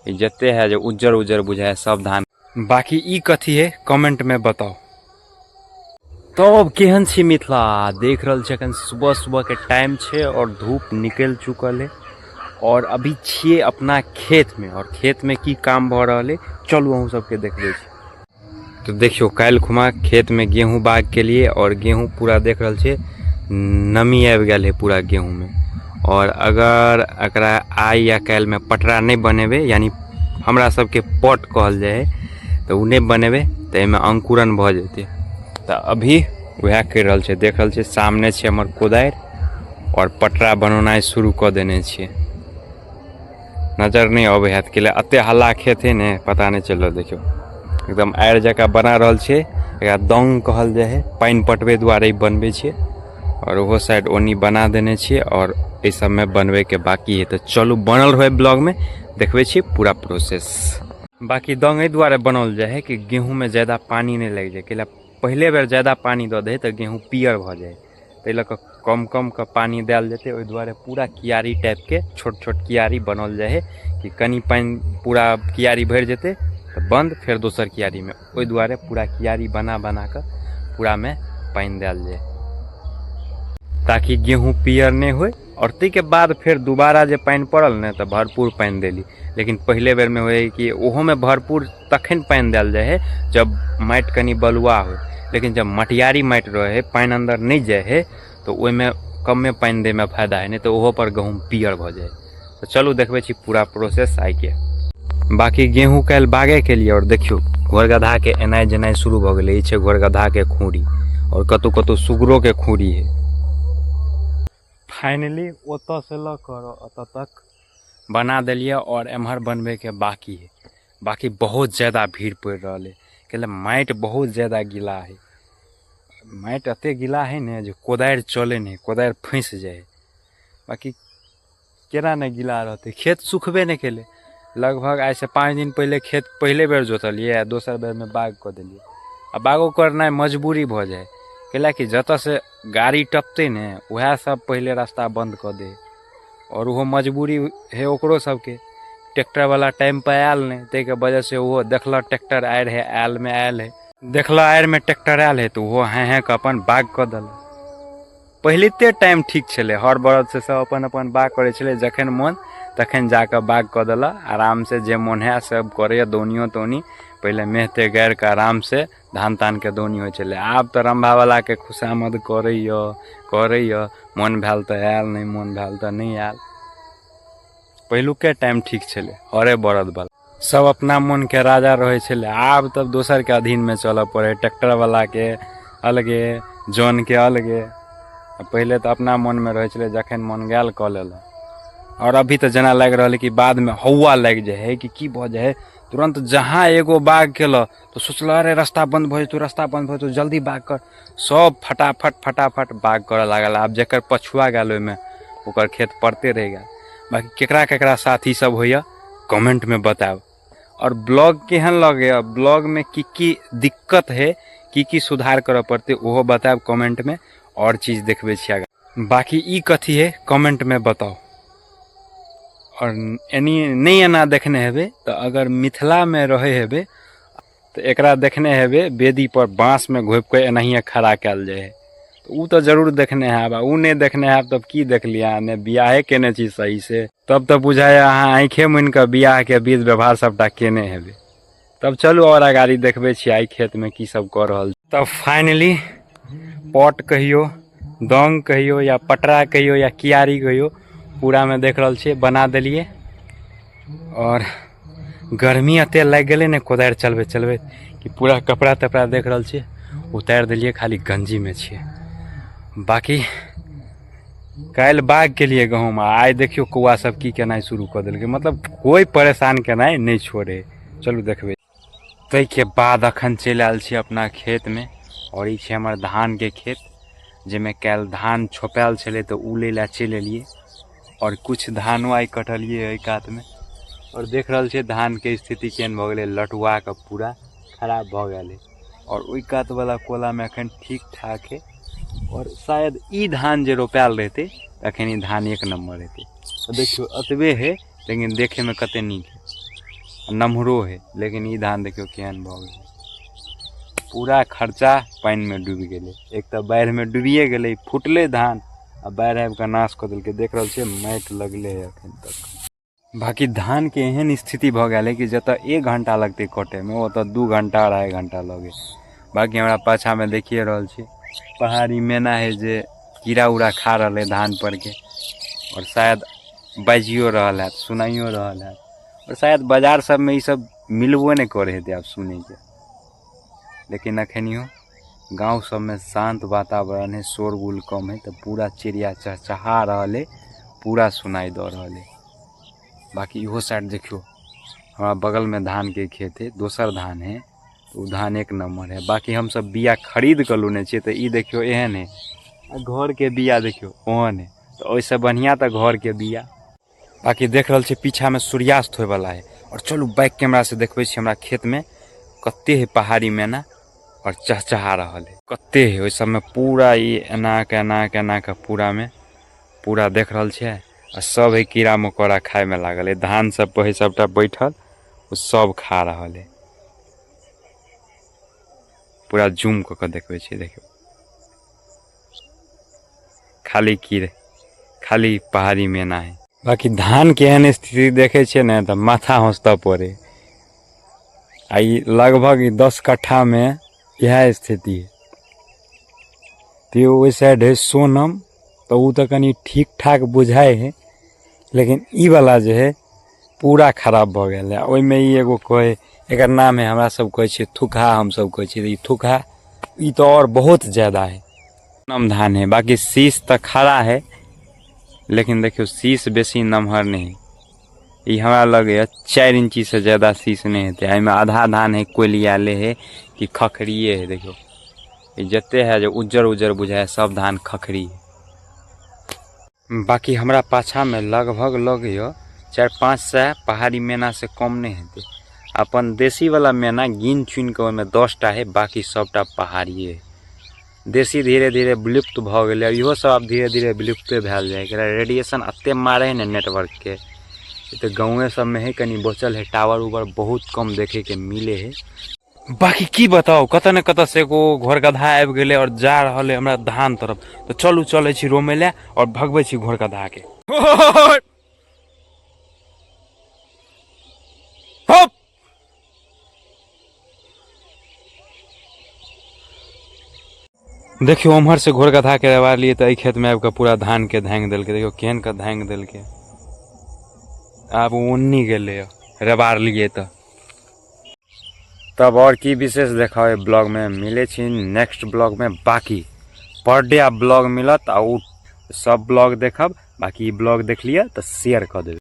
ई जते है जे उज्जर उज्जर बुझाय सब धान। बाकी ई कथी है कमेंट में बताओ। तब केहन छी मिथिला, देख रहल छी अखन सुबह सुबह के टाइम छे और धूप निकल चुकल है और अभी छिए अपना खेत में और खेत में की काम भ रहल है चलू अहूँ सबके देखबै छी। तो देखियो काल्हि खुमा खेत में गेहूं बाग के लिए और गेहूं पूरा देख रहल छे नमी आबि गेल है पूरा गेहूं में। और अगर एकरा आइ या काल्हि में पटरा नहीं बनेबे, यानी हमरा सबके पट कहल जाए है, तो उ नहीं बनेबे तो एहिमे अंकुरन भऽ जेतै। तऽ अभी वएह करि रहल छै, देख रहल छै सामने छै हमर कोदारि और पटरा बनौनाइ शुरू कऽ देने छियै। नजर नहीं अबै हैत के लिए एते हल्ला खेत है ने, पता नहीं चल रहल। देखियौ एकदम आरि जकाँ बना रहल छियै, एकरा दौंग कहल जाइ है, पानि पटबै दुआरे ई बनबै छियै। और ओहो साइड ओनी बना देने छियै और एहि सबमे बनबैके बाकी है। तऽ चलू बनल रहै ब्लॉगमे, देखबै छी पूरा प्रोसेस। बाकी दौंग एहि दुआरे बनाओल जाइ है कि गेहूँमे ज्यादा पानि नहि लागि जाइ, कैला पहिले बेर ज्यादा पानि दऽ दै तऽ गेहूँ पियर भऽ जाइ, ताहि लऽ कऽ कम कम कऽ पानि देल जेतै। ओहि दुआरे पूरा कियारी टाइपके छोट छोट कियारी बनाओल जाइ है कि कनि पानि पूरा कियारी भरि जेतै तऽ बन्द, फेर दोसर कियारीमे। ओहि दुआरे पूरा कियारी बना बना कऽ पूरामे पानि देल जाइ ताकि गेहूँ पियर नहि होइ। और ताहिके बाद फेर दोबारा जे पानि पड़ल ने तऽ भरपूर पानि देली, लेकिन पहिले बेरमे होइ कि ओहोमे भरपूर तखन पानि देल जाइ है जब माटि कनि बलुआ होइ, लेकिन जब मटियारी माटि रहै है, पानि अन्दर नहि जाइ है, तऽ ओहिमे कमे पानि दैमे फायदा है, नहि तऽ ओहो पर गहूँम पियर भऽ जाइ। तऽ चलू देखबै छी पूरा प्रोसेस आइके। बाकी गेहूँ काल्हि बागे के लिए। और देखियौ घोड़गदहाके एनाइ जेनाइ शुरू भऽ गेलै। ई छै घोड़गदहाके खूँड़ी और कतहु कतहु सुगरोके खूँड़ी है। फाइनली ओतऽसँ लऽ कऽ ओतऽ तक बना देलियै और एम्हर बनबैके बाकी है। बाकी बहुत ज़्यादा भीड़ पड़ि रहल है, कैले माटि बहुत ज़्यादा गीला है। माटि एते गीला है ने जे कोदारि चलै नहि, कोदारि फँसि जाइ है। बाकी केना नहि गीला रहतै, खेत सुखबे नहि केलै। लगभग आइसँ 5 दिन पहिले खेत पहिले बेर जोतलियै आ दोसर बेरमे बाग कऽ देलियै। आ बागो करनाइ मजबूरी भऽ जाइ, कैलाकि जतऽसँ गाड़ी टपतै ने वएह सब पहिले रास्ता बन्द कऽ दै, और ओहो मजबूरी है ओकरो सबके। ट्रैक्टरवला टाइमपर आयल नहि, ताहिके वजहसँ ओहो देखलक ट्रैक्टर आयल है, आयलमे आयल है, देखलक आयरमे ट्रैक्टर आयल है तऽ ओहो हाँय हाँय कऽ अपन बाग कऽ देलक। पहिलते टाइम ठीक छलै, हर बरदसँ सब अपन अपन बाग करै छलै, जखन मोन तखन जाकऽ बाग कऽ देलक आरामसँ, जे मोन है सब करैए। दौनियो तौनी पहिले मेहते गाड़िकऽ आरामसँ धान तानके दौनी होइ छलै। आब तऽ रम्भावलाके खुशामद करैए करैए, मोन भेल तऽ आयल, नहि मोन भेल तऽ नहि आयल। पहिलुके टाइम ठीक छलै, हरे बरदवला सब अपना मोनके राजा रहै छलै। आब तऽ दोसरके अधीनमे चलऽ पड़ै, ट्रैक्टरवलाके अलगे, जनके अलगे। पहिले तऽ अपना मोनमे रहै छलै, जखन मोन गेल कऽ लेलक। आओर अभी तऽ जेना लागि रहल है कि बादमे हौआ लागि जाइ है कि की भऽ जाइ है, तुरन्त जहाँ एगो बाग केलक तऽ सोचलक अरे रास्ता बन्द भऽ जेतौ, रास्ता बन्द भऽ जेतौ, जल्दी बाग कर। सब फटाफट फटाफट बाग करऽ लागल। आब जकर पछुआ गेल ओहिमे ओकर खेत पड़ते रहि गेल। बाकी केकरा केकरा साथी सब होइए कमेंटमे बतायब। और ब्लॉग केहन लगैए, ब्लॉगमे की की दिक्कत है, की की सुधार करऽ पड़तै ओहो बतायब कमेंटमे। और चीज देखबै छी आगाँ। बाकी ई कथी है कमेंटमे बताउ। और एनी नहि एना देखने हेबै तऽ अगर मिथिलामे रहै हेबै तऽ एकरा देखने हेबै वेदी पर बाँसमे घोपिके एनाहिए खड़ा कयल जाइ है, तऽ ओ तऽ जरूर देखने हैब। आ ओ नहि देखने हैब तब की देखलियै अहाँ, नहि बियाहे केने छी सही से, तब तऽ बुझाइए अहाँ आँखिए मुनिकऽ बियाहके विध व्यवहार सबटा केने हेबै। तब चलू और अगाड़ी देखबै छी आइ खेतमे की सब कऽ रहल छी। तब फाइनली पट कहियो, दौंग कहियो, या पटरा कहियो, या कियारी कहियो, पूरामे देख रहल छियै बना देलियै। और गर्मी एते लागि गेलै ने कोदारि चलबैत चलबैत कि पूरा कपड़ा तपड़ा देख रहल छियै उतारि देलियै, खाली गंजीमे छियै। बाकी काल्हि बाग केलियै गहूँम, आ आइ देखियौ कौआ सब की केनाइ शुरू कऽ देलकै, मतलब कोइ परेशान केनाइ नहि छोड़े। चलू देखबै। ताहिके बाद अखन चलि आयल छी अपना खेतमे, और ई छै हमर धानके खेत, जाहिमे काल्हि धान छोपायल छलै तऽ ओ लै लए चलि एलियै। और किछु धानो आइ कटलियै एहि कातमे। और देख रहल छियै धानके स्थिति केहन भऽ गेलै, लटुआके पूरा खराब भऽ गेल है। और ओहि कातवला कोलामे अखन ठीक ठाक है। और शायद ई धान जे रोपायल रहितै तखन ई धान एक नम्बर हेतै। तऽ देखियौ एतबे है, लेकिन देखैमे कते नीक है। नमहरो है, लेकिन ई धान देखियौ केहन भऽ गेलै। पूरा खर्चा पानिमे डूबि गेलै। एक तऽ बाढ़िमे डूबिए गेलै, फुटलै धान आ बाढ़ि आबि कऽ नाश कऽ देलकै। देख रहल छियै माटि लगले है एखन तक। बाँकी धानके एहन स्थिति भऽ गेल है कि जतऽ 1 घंटा लगतै कटैमे, ओतऽ 2 घंटा 2.5 घंटा लगै। बाँकी हमरा पाछामे देखिए रहल छी पहाड़ी मैना है जे कीड़ा उड़ा खा रहल है धान परके, आओर शायद बाजियो रहल हैत, सुनाइयो रहल हैत, आओर शायद बाजार सबमे ई सब मिलबो नहि करै हेतै आब सुनैके। लेकिन अखनियो गाँव सबमे शान्त वातावरण है, शोरगुल कम है, तऽ पूरा चिड़िया चहचहा रहल है, पूरा सुनाइ दऽ रहल है। बाकी इहो साइड देखियौ, हमरा बगलमे धानके खेत है, दोसर धान है, ओ धान 1 नम्बर है। बाकी हमसब बिया खरीद कऽ लोने छियै, तऽ ई देखियौ एहन है, आ घरके बिया देखियौ ओहन है, तऽ ओहिसँ बढ़िआँ तऽ घरके बिया। बाकी देख रहल छियै पीछामे सूर्यास्त होइवला है, आओर चलू बैक कैमरासँ देखबै छी हमरा खेतमे कते है पहाड़ी मैना आओर चहचहा रहल है, कते है ओहि सबमे पूरा ई एना के एना के एना के पूरामे पूरा देख रहल छियै। आ सब है कीड़ा मकोड़ा खायमे लागल है, धान सब पर है सबटा बैठल, ओ सब खा रहल है। पूरा जूम कऽ कऽ देखबै छियै, देखियौ खाली कीड़े, खाली पहाड़ी मैना है। बाकी धान के एहन स्थिति देखै छियै ने तऽ माथा हौंसतऽ पड़े। आ ई लगभग 10 कट्ठामे इएह स्थिति है। तऽ ओहि साइड है सोनम, तऽ ओ तऽ कनि ठीक ठाक बुझाइ है, लेकिन ई वाला जे है पूरा खराब भऽ गेल है। ओहिमे ई एगो कहै, एकर नाम है, हमरा सब कहै छियै थुकहा, हमसब कहै छियै ई थुकहा, ई तऽ आओर बहुत ज्यादा है। नम धान है, बाकी शीश तऽ खड़ा है, लेकिन देखियौ शीश बेसी नमहर नहि है। ई हमरा लगैए 4 इंचीसँ ज्यादा शीश नहि हेतै। एहिमे आधा धान है कोलियाले है कि खखरिए है। देखियौ ई जते है जे उज्जर उज्जर बुझाइ है, सब धान खखरी है। बाकी हमरा पाछामे लगभग लगैए 400-5 सए पहाड़ी मैनासँ कम नहि हेतै। अपन देशीवला मैना गिन चुनिकऽ ओहिमे 10टा है, बाकी सबटा पहाड़िए है। देशी धीरे धीरे विलुप्त भऽ गेलै, इहो सब आब धीरे धीरे विलुप्ते भेल जाइ है। रेडिएशन एते मारै है ने नेटवर्कके, तऽ गाँवे सबमे है कनि बचल है, टावर उवर बहुत कम देखैके मिलै है। बाकी की बताउ, कतऽ ने कतऽ से एगो घोरगदहा आबि गेलै आओर जा रहल है हमरा धान तरफ। तऽ चलू चलै छी रोमै लए आओर भगबै छी घोरगदहाके। हप! देखियौ उम्हर से घोरगदहा के रवा लिए तऽ एहि खेत में आबि कऽ पूरा धान के धांगि देलकै। देखियौ केहन कऽ धांगि देलकै। आब ओन्नी गेलै रबार लिए तऽ। तब और की विशेष देखाओ ब्लॉग में, मिले छी नेक्स्ट ब्लॉग में। बाकी पर डे आब ब्लॉग मिलत आ ओ सब ब्लॉग देखब। बाकी ई ब्लॉग देख लिअ तऽ शेयर कऽ देबै।